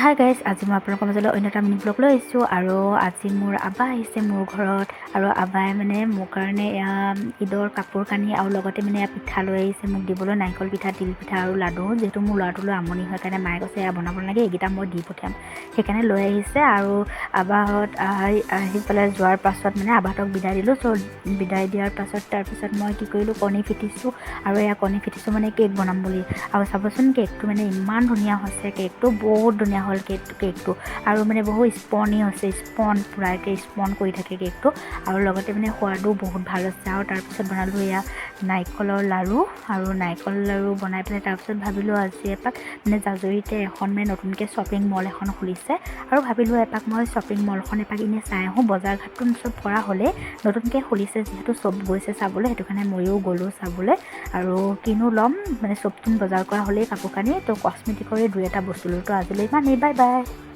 Hi guys, আজি মই আপোনালোকৰ মাজলৈ অন্য এটা মিনি ব্লগ লৈ আহিছোঁ। আৰু আজি মোৰ আবা আহিছে মোৰ ঘৰত আৰু আবাই মানে মোৰ কাৰণে এয়া ঈদৰ কাপোৰ কানি আৰু লগতে মানে এয়া পিঠা লৈ আহিছে মোক দিবলৈ, নাৰিকল পিঠা, তিল পিঠা আৰু লাডু। যিহেতু মোৰ ল'ৰাটোলৈ আমনি হয় কাৰণে মায়ে কৈছে এয়া বনাব নালাগে, এইকেইটা মই দি পঠিয়াম, সেইকাৰণে লৈ আহিছে। আৰু আবাহঁত আহি আহি পেলাই যোৱাৰ পাছত মানে আবাহঁতক বিদায় দিলোঁ। চ' বিদায় দিয়াৰ পাছত তাৰপিছত মই কি কৰিলোঁ, কণী ফিটিছোঁ। আৰু এয়া কণী ফিটিছোঁ মানে কেক বনাম বুলি। আৰু চাবচোন, কেকটো মানে ইমান ধুনীয়া হৈছে, কেকটো বহুত ধুনীয়া হ'ল কেকটো। আৰু মানে বহুত স্পনি হৈছে, স্পন পূৰা একে স্পন কৰি থাকে কেকটো। আৰু লগতে মানে সোৱাদো বহুত ভাল হৈছে। আৰু তাৰপিছত বনালোঁ এয়া নাৰিকলৰ লাড়ু। আৰু নাৰিকল লাড়ু বনাই পেলাই তাৰপিছত ভাবিলোঁ আজি এপাক মানে জাজৰিতে এখন মানে নতুনকৈ শ্বপিং মল এখন খুলিছে আৰু ভাবিলোঁ এপাক মই শ্বপিং মলখন এপাক এনেই চাই আহোঁ। বজাৰ ঘাটটো চব কৰা হ'লেই, নতুনকৈ খুলিছে যিহেতু চব গৈছে চাবলৈ, সেইটো কাৰণে ময়ো গ'লোঁ চাবলৈ। আৰু কিনো ল'ম, মানে চবটোন বজাৰ কৰা হ'লেই কাপোৰ কানি, তো কচমেটিকৰে দুই এটা বস্তু ল'লোঁ। তো আজিলৈ ইমানেই, বাই বাই।